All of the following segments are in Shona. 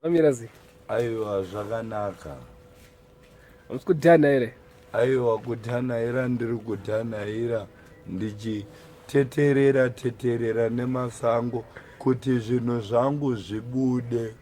Mamira sei? Aiwa zvakanaka. Hamusi kudhana here? Aiwa kudhanaira ndiri kudhanaira ndichiteterera teterera nemasango kuti zvinhu zvangu zvibude.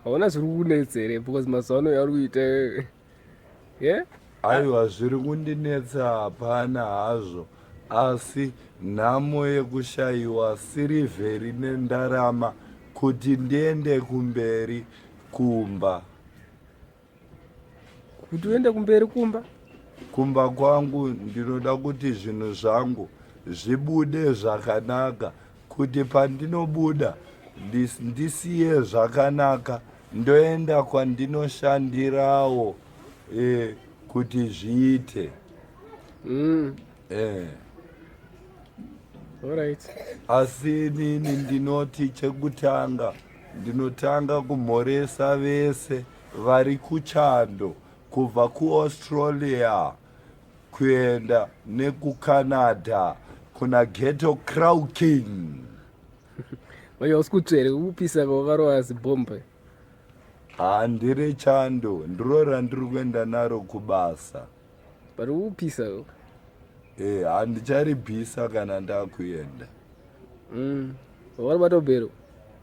Hauna zviri kukunetsa here because mazuva ano yauri kuita yeah? Aiwa zviri kundinetsa hapana hazvo asi nhamo yekushayiwa sirivheri nendarama kuti ndiende kumberi kumba. Kuti uende kumberi kumba? Kumba kwangu ndinoda kuti zvinhu zvangu zvibude zvakanaka kuti pandinobuda ndisiye zvakanaka ndoenda kwandinoshandirawo e, kuti zviite mm. e. Alright. Asi inini ndinoti chekutanga ndinotanga kumhoresa vese vari kuchando kubva kuAustralia kuenda nekuCanada kuna Ghetto Crow King. Manje hausi kutsvere kupisa kwakarova zibhomba. Handire chando ndiro randiri kuenda naro kubasa. But kupisa. Eh, handicharibvisa kana ndakuenda. Wakaribata mubhero?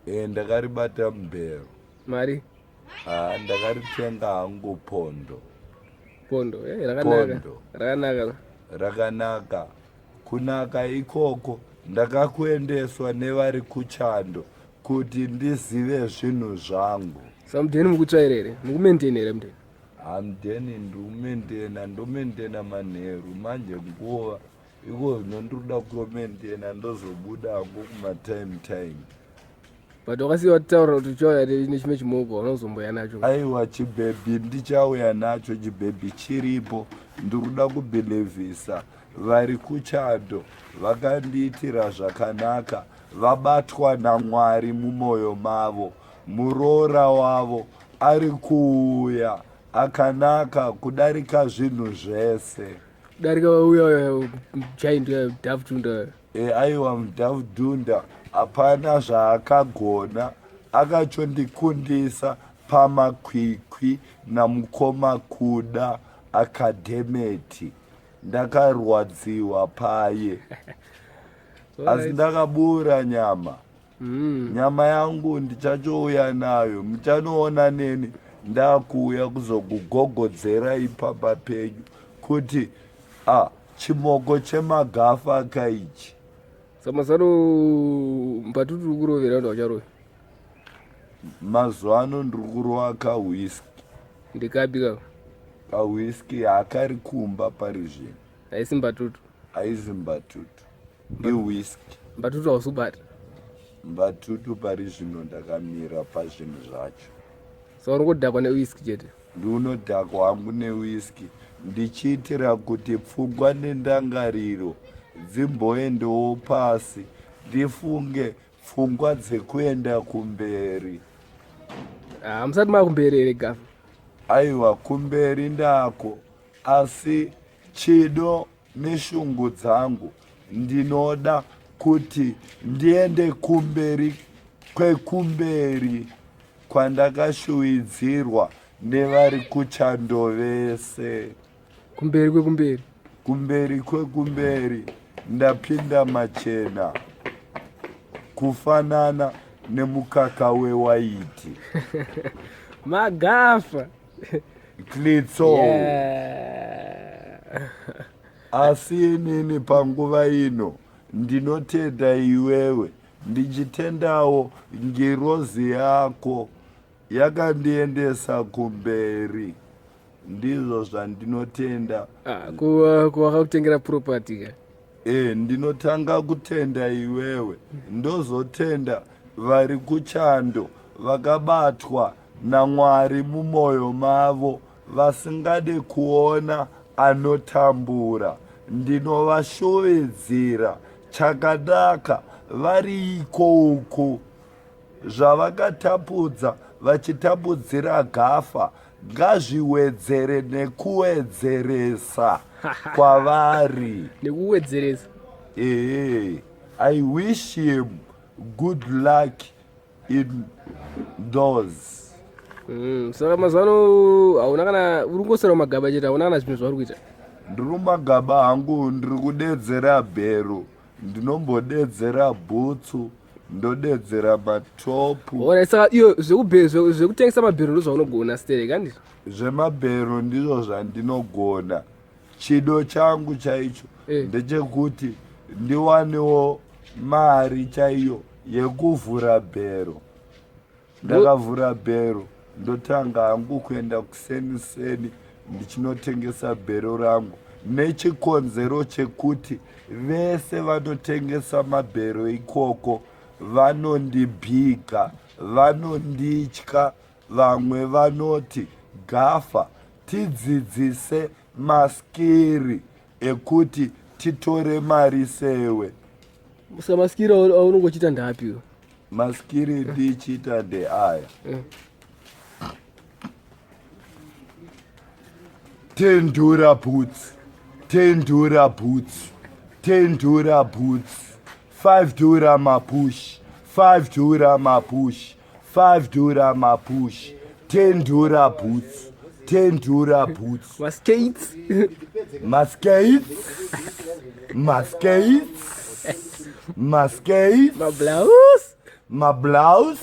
Eh, ndakaribata mubhero. Mari? Ah, ndakaritenga hangu pondo. Pondo, eh, rakanaka. Rakanaka. Rakanaka. Kunaka ikoko ndakakuendeswa nevari kuchando kuti ndizive zvinhu zvangu. Sa mudheni mukutsvaira here? Mukumaintain here mudheni? Hamudheni ndikumaintaina, ndomaintaina manheru manje nguva iko zvino ndikuda kutomaintaina ndozobuda hangu kumatime time. But wakasiya wataura kuti uchauya nechimwe chimoko unozomboya nacho. Aiwa chibhebhi ndichauya nacho, chibhebhi chiripo. Ndikuda kubhilivhisa vari kuchando vakandiitira zvakanaka vabatwa naMwari mumwoyo mavo. Muroora wavo ari kuuya akanaka kudarika zvinhu zvese. Kudarika uya giant uya Daft Dunda. E, aiwa Mudhavudhunda hapana zvaakagona akachondikundisa pamakwikwi namukoma Kuda Akadhemeti ndakarwadziwa paye asi ndakabura nyama Nyama yangu ndichachouya nayo muchanoona neni ndakuuya kuzokugogodzera ipapa penyu kuti ah, chimoko chemagafa kaichi. Samazano mbatutu uri kurovera vanhu vacharove. Mazuva ano ndiri kurova kawhiski. Ndikapi kako? Kawhiski hakari kumba pari zvino. Haisi mbatutu. Haisi mbatutu. Iwhiski. Mbatutu hausi kubata. Mbatutu pari zvino ndakamira pazvinhu zvacho. So uri kudhakwa newhiski chete? Ndinodhakwa hangu newhiski ndichiitira kuti pfungwa nendangariro dzimboendewo pasi ndifunge pfungwa dzekuenda kumberi. Ah, musati makumberi here Gafa? Aiwa kumberi ndako asi chido neshungu dzangu ndinoda kuti ndiende kumberi kwekumberi kwandakashuwidzirwa nevari kuchando vese. Kumberi kwekumberi. Kumberi kwekumberi ndapinda machena kufanana nemukaka wewaiti. Magafa. Klitso. Yeah. Asi inini panguva ino ndinotenda iwewe ndichitendawo ngirozi yako yakandiendesa kumberi ndizvo zvandinotenda. Ah, kuwakakutengera property ka? E, ndinotanga kutenda iwewe ndozotenda vari kuchando vakabatwa naMwari mumwoyo mavo vasingade kuona anotambura ndinovashuvidzira chakanaka vari ikoko zvavakatapudza vachitapudzira gafa ngazviwedzere nekuwedzeresa kwavari nekuwedzeresa ehe I wish him good luck in those. Saka mazuva ano hauna kana uri kungosera mumagaba chete, hauna kana zvinhu zvauri kuita? Ndiri mumagaba hangu, ndiri kudedzera bhero, ndinombodedzera bhutsu, ndodedzera matopu. Ora, saka iyo zvekutengesa mabhero ndozvaunogona sterek, handizvo? Zvemabhero ndizvo zvandinogona. Chido changu chaicho ndechekuti ndiwanewo mari chaiyo yekuvhura bhero. Ndakavhura bhero, ndotanga hangu kuenda kuseniseni ndichinotengesa bhero rangu, nechikonzero chekuti vese vanotengesa mabhero ikoko vanondibhiga, vanonditya. Vamwe vanoti, Gafa, tidzidzise maskiri ekuti titore mari sewe. Saka maskiri aunongochiita ndapi? Maskiri ndichiita ndeaya. Tendura boots, tendura boots, tendura boots, 5 dura mapush, 5 dura mapush, 5 dura mapush, 10 dura boots, 10 dura boots. Maskates. Maskates, maskates, maskates. Mablouse. Mablouse,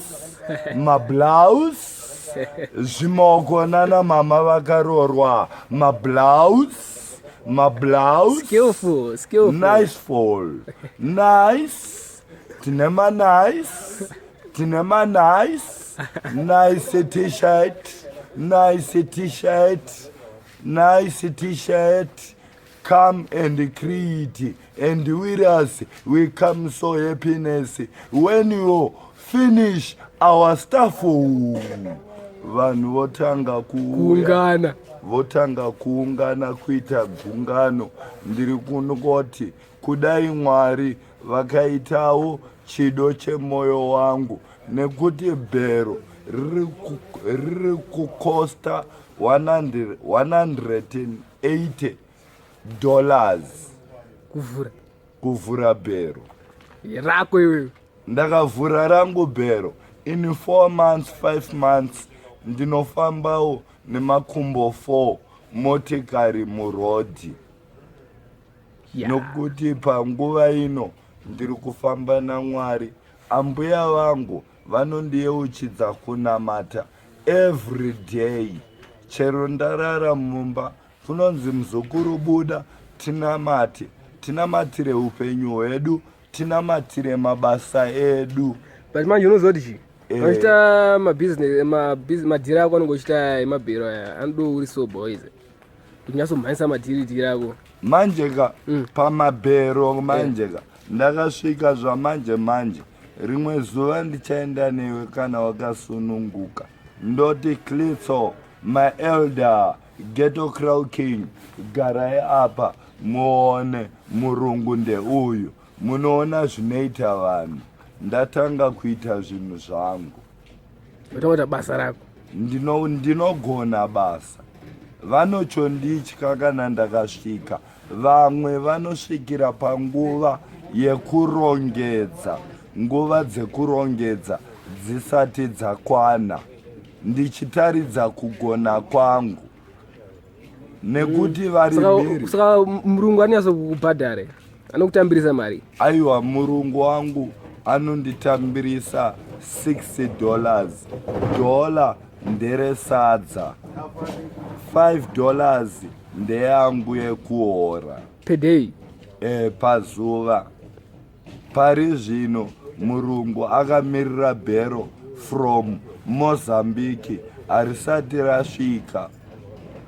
mablouse, zvimoko nana mama vakarorwa, mablouse, mablouse. Skillful, skillful. Nice fall, nice, tine manice, tine manice, nice T-shirt, nice T-shirt, nice T-shirt. Come and create and with us we come so happiness when you finish our stuff. Vanhu votanga kuungana, votanga kuungana kuita gungano. Ndiri kunoti kudai Mwari vakaitawo chido chemwoyo wangu, nekuti bhero riri kukosta $180 kuvhura. Kuvhura bhero rako iwewe. Ndakavhura rangu bhero in 4 months, 5 months, ndinofambawo nemakumbo 4 motikari murodhi, nokuti panguva ino ndiri kufamba naMwari. Ambuya vangu vanondiyeuchidza kunamata every day. Chero ndarara mumba, kunonzi, "Muzukuru, buda tinamate, tinamatire upenyu hwedu, tinamatire mabasa edu." But manje unoziva kuti chii? Uchiita mabhizinesi, madhiri ako anonge uchiita emabhero aya, anodo uri so boys kuti nyatsomhanyisa madhiri dhiri ako. Manje ka, pamabhero manje ka, ndakasvika zvamanje manje. Rimwe zuva ndichaenda newe kana wakasununguka. Ndoti, "Clitso, my elder, Ghetto Crow King, garai apa muone murungu ndeuyu. Munoona zvinoita vanhu, ndatanga kuita zvinhu zvangu." Watanga kuita basa rako. Ndinogona basa, vanochonditya kana ndakasvika. Vamwe vanosvikira panguva yekurongedza, nguva dzekurongedza dzisati dzakwana, ndichitaridza kugona kwangu, nekuti vari mhiri. Saka murungu anonyatsokubhadhare, anokutambirisa mari? Aiwa, murungu wangu anonditambirisa $60. Dhola nderesadza, $5 ndeyangu yekuhora. Per day? Pazuva. Pari zvino murungu akamirira bhero from Mozambique, harisati rasvika.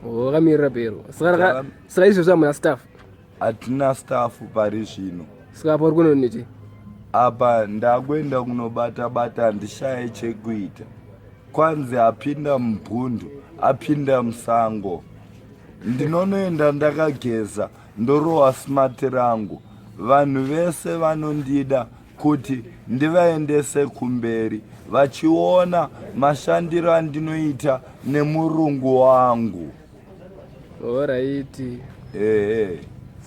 Oh, akamirira bhero. Saka izvozvo hamuna staff? Hatina staff pari zvino. Saka apa uri kunoniti? Apa ndakuenda kunobata bata, handishaye chekuita. Kwanzi apinda mubhundu apinda musango. Ndinonoenda ndakageza, ndorowa smart rangu. Vanhu vese vanondida kuti ndivaendese kumberi, vachiona mashandiro andinoita nemurungu wangu. Alright. Ehe,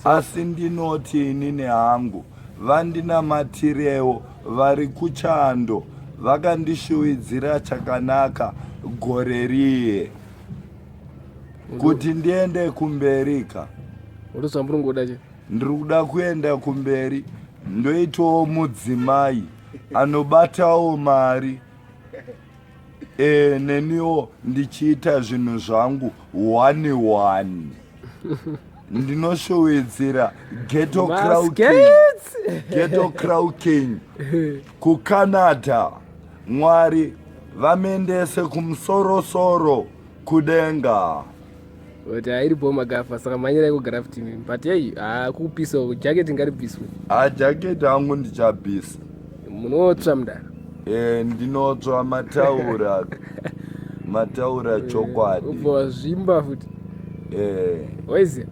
asi ndinoti inini hangu, vandinamatirewo vari kuchando. Vakandishuwidzira chakanaka gore riye kuti ndiende kumberi ka. Ndozvamuri che? Ndiri kuda kuenda kumberi, ndoitawo mudzimai anobatawo mari e, neniwo ndichiita zvinhu zvangu one one. Ndinoshuwidzira Ghetto Crow King, Ghetto Crow King kuCanada. Mwari vamendese kumusorosoro kudenga. But hairi bho magafa, saka mhanyirai kugraft imi. But hey, hakupisa uku, jacket ngaribviswe. Ha, jacket hangu ndichabvisa. Munotsva mudara. E, ndinotsva, mataura, mataura chokwadi. Ubva wazvimba futi. E. Waiziya?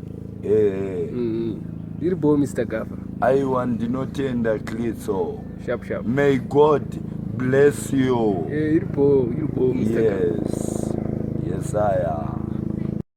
E. Iri bho, Mr Gafa. Aiwa, ndinotenda, Clitso. Sharp sharp. May God bless you. Eh, iri bho, iri bho, Mr Gafa. Yes, aya.